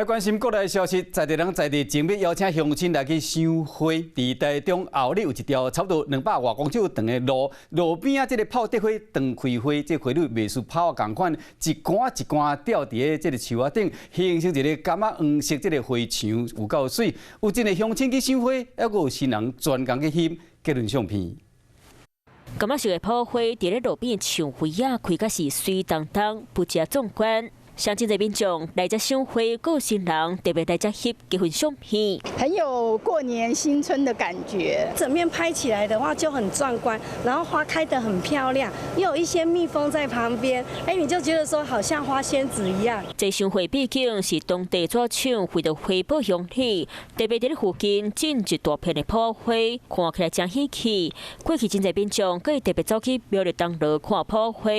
來關心國內消息，在地人在地正欲邀請鄉親來去賞花。佇台中后里有一條差不多200外公尺長的路，路邊仔這个泡蝶花長開花，這花蕊袂輸炮仝款，一竿一竿吊佇咧這个樹仔頂，形成一个柑仔黃色這个花牆，有夠媠。有真濟鄉親去賞花，猶閣有新人專工去翕結婚相片。柑仔色的泡花佇咧路邊的樹花仔開甲是媠當當，不只壯觀。相真濟民眾來遮賞花，閣有新人特別來遮翕結婚相片。很有過年新春的感覺。整面拍起來的話就很壯觀，然後花開得很漂亮，又有一些蜜蜂在旁邊，哎，你就覺得說好像花仙子一樣。這賞花秘境是當地紙廠為著回報鄉里，特別佇咧附近種一大片的泡花，看起來真喜氣。過去真濟民眾閣會特別走去苗栗東螺看泡花，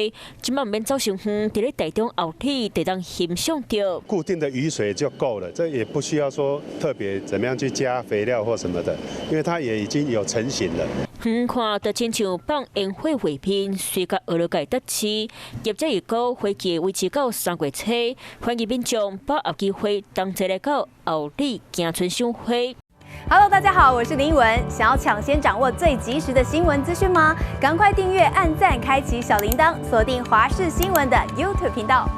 這擺毋免走傷遠，佇咧台中后里就當欣賞著。固定的雨水就夠了，這也不需要說特別怎麼樣去加肥料或什麼的，因為它也已經有成型了。遠看就親像放煙火畫面，媠甲俄羅蓋得市。業者預估花期維持到3月初，歡迎民眾把握機會，同齊來到后里行村賞花。 Hello，大家好，我是林文。想要搶先掌握最及時的新聞資訊嗎？趕快訂閱、按讚、開啟小鈴鐺，鎖定華視新聞的 YouTube 頻道。